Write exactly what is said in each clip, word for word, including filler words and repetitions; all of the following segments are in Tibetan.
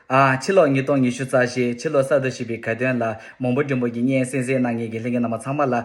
ཨ། ཕྱི་ལོ་ཉིས་སྟོང་ཉི་ཤུ་རྩ་བཞི་ཕྱི་ལོ་གསར་དུ་བཞད་པའི་དགའ་སྟོན་ལ་མང་པོ་འགྲེམས་པོ་གི་བརྙན་གསན་གཟིགས་གནང་མཁན་གྱི་ལྷན་རྒྱས་རྣམ་པ་ཚང་མ་ལ་ཨ།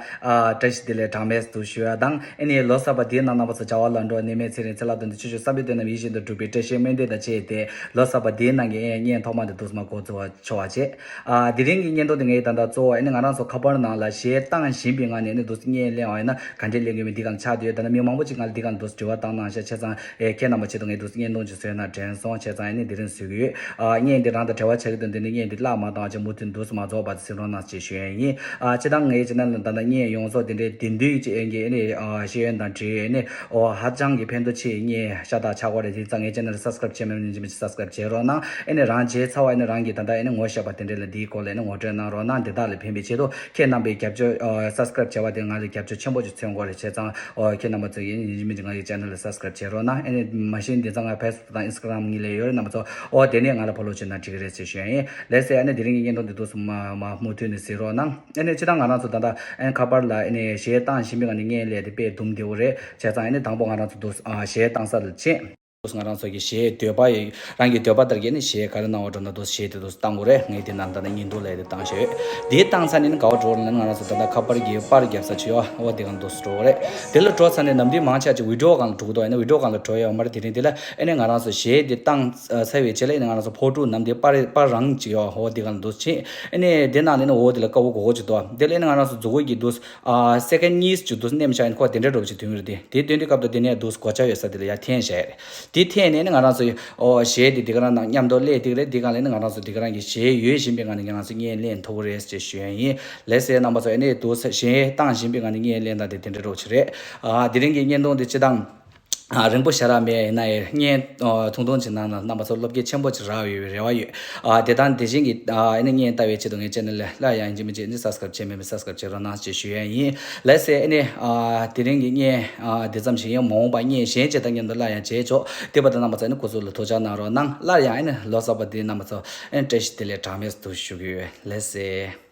བཀྲ་ཤིས་བདེ་ལེགས་གྲངས་མེད་དུ་ཞུ་ཡ་དང་། ཨ་ནི་ལོ་གསར་པ་འདིའི་ནང་རྣམ་པ་ཚོ་བྱ་བ་ལམ་འགྲོ་ནད་མེད་ཚེ་རིང་ཚེ་ལྷ་དོན་དུ་ཆོས་ཕྱོགས་བསམ་པའི་དོན་རྣམས་ཡིད་བཞིན་དུ་འགྲུབ་པའི་བཀྲ་ཤིས་སྨོན་འདུན་དང་བཅས་ཏེ་ལོ་གསར་པ་འདིའི་ནང་གི་ཨེ་བརྙན་ཐོག་མ་འདི་འདུག་སེ་མར་འགོ་འཛུགས་པ་ཆོག་པ་བྱེད། ཨ། དེ་རིང་གི་བརྙན་ཐུང་འདི་ངས་ད་ལྟ་གཙོ་བོ་ཨ་ནི་ང་རང་ཚོ་ཁ་པར་ནང་ལ་གཞས་བཏང་བཞིན་པའི་ངང་ནས་ཨ་ནི་འདུག་སེ་བརྙན་ལེན་པ་ཡིན་ན་ག་འདྲས་ལེན་དགོས་མིན་འདི་གང་ཆགས་བསྡད་ཡོད། ད་ནི་མི་མང་པོ་ཅིག་ང་ལ་འདི་གང་འདུག་སེ་དྲི་བ་བཏང་གནང་ཤག་བྱས་ཙང་ཨེ་ཁྱེད་རྣམ་པ་ཆེད་དུ་ངས་འདུག་སེ་བརྙན་ཐུང་ཅིག་བཟོས་ན་དྲན་སོང་། བྱས་ཙང་ཨ་ནི་འདི་རིང་བཟོ་གི་ཡོད། ཨ། བརྙན་འདི་རང་དང་འབྲེལ་བ་བྱེད་ཀྱི་འདུག་འདི་ནི་བརྙན་འདི་བརླག་མ་བཏང་བ་བྱས་མུ་མཐུད་འདུག་སེ་མ་རྫོགས་བར་དུ་གཟིགས་རོགས་གནང་ཞེས་ཞུ་ཡ་ཡིན། ཨ། སྤྱིར་བཏང་ངའི་ཆེ་ནལ་ལ་ད་ལྟ་བརྙན་ཡོངས་རྫོགས་འདི་འདྲའི་བདེན་དོན་ཅིག་ཨེ་འགའི་ཨེ་ནི་ཨ་ཤེས་ཡོན་དང་འབྲེལ་ཨེ་ནི་ཨོ་ཧ་ཅང་གི་ཕན་ཐོགས་ཆེ་བའི་བརྙན་ཤ་སྟག་ཆགས་ཀྱི་རེད། དེ་ཙང་ངའི་ཆེ་ནལ་ལ་སབ་སི་ཀ་རབ་བྱས་མེད་ན་ཉིན་རྗེས་མ་ཅིག་སབ་སི་ཀ་རབ་བྱེད་རོགས་གནང་། ཨེ་ནི་རང་བྱས་ཚར་བ་ཨེ་ནི་རང་གིས་ད་ལྟ་ཨེ་ནི་ངོ་ཤེས་པ་དེ་འདྲ་ལ་འདིའི་སྐོར་ལ་ཨེ་ནི་ངོ་སྤྲོད་གནང་རོགས་གནང་། དེ་དག་ལ་ཕན་པའི་ཆེད་དུ་ཁྱེད་རྣམ་པའི་རྒྱབ་སྐྱོར་ཨ་སབ་སི་ཀ་རབ་བྱས་པ་དེ་ང་ལ་རྒྱབ་སྐྱོར་ཆེན་པོ་ཅིག་མཚོན་གྱི་རེད། བྱས་ཙང་ཨོ་ཁྱེད་རྣམ་པ་ཚོ་ཡིན་ཡིན་མིན་ང་ཡི་ཆེ་ནལ་ལ་སབ་སི་ཀ་རབ་བྱེད་རོགས་གནང་། ཨེ་ནི་མ་གཞི་འདི་ཚང་ང་ཕེ་སི་བུག་དང་ཨིན་སི་ཊ་གྷ་རམ་གཉིས་ལས་ཡོད་རེད། རྣམ་པ་ཚོ་ཨོ་དེ་ནས་ང་ལ་ཕོ་ལོ་བྱེད་ན་འགྲིག་གི་རེད་ཟེར་ཞུ་ཡ་ཡིན། ལགས་སེ། ཨེ་ནི་དེ་རིང་གི་བརྙན་ཐུང་འདི་འདུག་སེ་མ་མ་མུ་མཐུད་ནས་གཟིགས་རོགས་གནང་། ཨེ་ནི་སྤྱིར་བཏང་ང་རང་ཚོ་ད་ལྟ་ཨེ་ནི་ཁ་པར་ལ་ཨེ་ནི་གཞས་བཏང་བཞིན་པའི་ངང་ནས་བརྙན་ལེན་དེ་དཔེ་སྡུག་བསྡད་ཡོད་རེད། བྱས་ཙང་ཨེ་ནི་དང་པོ་ང་རང་ཚོ་འདུག་སེ་ཨ་གཞས་བཏང་ས་ལ་ཕྱིན། འདུག་སེ་ང་རང་ཚོ་གི་གཞས་འདོད་པ་ཡི་རང་གི་འདོད་པ་ལྟར་གྱི་ཨེ་ནི་གཞས་ག་རེ་གནང་བ་འགྲོ་ན་འདུག་སེ་གཞས་དེ་འདུག་སེ་བཏང་དགོས་རེད། ངས་དེ་ནང་ད་ནི་བརྙན་ཐུང་ལས་དེ་བཏང་བཞག་ཡོད། དེའི་བཏང་ས་ནི་ནི་ག་བ་འགྲོ་ལ་ནི་ང་རང་ཚོ་ད་ལྟ་ཁ་པར་གྱི་པར་རྒྱབ་ས་ཆེ་བ་འོ་དེ་གང་འདུག་སེ་འགྲོ་གི་རེད། དེ་ལ་འགྲོ་ས་ནི་ནམ་དུས་མང་ཆེ་ཅིག་བི་ཌི་ཡོ་སྒང་ལ་འགྲོ་གི་འདུག་ཨེ་ནི་བི་ཌི་ཡོ་སྒང་ལ་འགྲོ་ཡ་ཡོད་མ་རེད། དེ་རིང་དེ་ལ་ཨེ་ནི་ང་རང་ཚོ་གཞས་དེ་བཏང་ཚར་བའི་རྗེས་ལ་ཨེ་ནི་ང་རང་ཚོ་ཕོ་ཊོ་ནམ་དུས་པར་པར་རང་ཅིག་ཡོད་འོ་དེ་གང་འདུག་སེ་ཕྱིན། ཨེ་ནི་དེ་ནང་ནས་ནི་འོ་དེ་ལ་དཀའ་བོ་གོ་གོ་ཅིག་འདུག་དེ་ལ་ཨེ་ནི་ང་རང་ཚོ་མཛུབ་གུ་གི་འདུག་སེ་ཨ་སེ་ཀེན་ཌ་གཉིས་ཅིག་འདུག་སེ་མནན་བཞག་ཡིན། ཁོ་དེ་འདྲ་འགྲོ་བ་ཅིག་དོན་གྱི་རེད་དེ། དེ་དོན་དུས་སྐབས་དུ་དེ་ནས་འདུག་སེ་གོ་ཆ་ཡོད་ས་དེ་ལ་ཡར་འཐེན་བཞག་ཡ་རེད། དེ་འཐེན་ནས་ནི་ང་རང་ཚོ་ཨོ་གཞས་དེ་དེ་ག་རང་ནང་མཉམ་དུ་སླེབས་དེ་ག་རེད། དེ་གང་ལས་ནི་ང་རང་ཚོ་དེ་ག་རང་གི་གཞས་ཡོད་བཞིན་པའི་ངང་ནས་ང་རང་ཚོ་བརྙན་ལེན་ཐུབ་ཀྱི་རེད་ཅེས་ཞུ་ཡ་ཡིན། ལགས་སེ། རྣམ་པ་ཚོ་ཨེ་ནི་འདུག་སེ་གཞས་བཏང་བཞིན་པའི་ངང་ནས་བརྙན་ལེན་སྟངས་དེ་དེ་འདྲ་འདྲ་བོ་ཅིག་རེད། ཨ་དེ་རིང་གི་བརྙན་ཐུང་དེ་སྤྱིར་བཏང་ཨ་རིང་པོ་ཞེ་དྲག་མེད་ཡིན་ན་ཡང་བརྙན་ཨ་ཐུང་ཐུང་ཅིག་ནང་ན་རྣམ་པ་ཚོ་བློ་སྐྱེད་ཆེན་པོ་ཅིག་རག་ཡོད་པའི་རེ་བ་ཡོད། ཨ་དེ་དང་དེ་བཞིན་གྱི་ཨ་ཨེ་ནི་བརྙན་ལྟ་བའི་ཆེད་དུ་ངའི་ཆེ་ནལ་ལ་སླར་ཡང་ཡིན་གཅིག་མིན་གཅིག་ཨེ་ནི་སབ་སི་ཀ་རབ་བྱས་མེད་པའི་སབ་སི་ཀ་རབ་བྱེད་རོགས་གནང་ཞེས་ཞུ་ཡ་ཡིན། ལགས་སེ། ཨེ་ནི་ཨ་དེ་རིང་གི་བརྙན་ཨ་འདི་ཙམ་ཞིག་ཡིན། མ་འོངས་པ་བརྙན་གཞན་ཅིག་དང་མཉམ་དུ་སླར་ཡང་མཇལ་ཆོག་དེ་བར་དུ་རྣམ་པ་ཚོ་ཨེ་ནི་སྐུ་གཟུགས་ལ་ཐུགས་ཅག་གནང་རོགས་གནང་། སླར་ཡང་ཨེ་ནི་ལོ་གསར་པ་འདིའི་རྣམ་པ་ཚོ་ཨེ་ནི་བཀྲ་ཤིས་བདེ་ལེགས་གྲངས་མེད་དུ་ཞུ་གི་ཡོད། ལགས་སེ།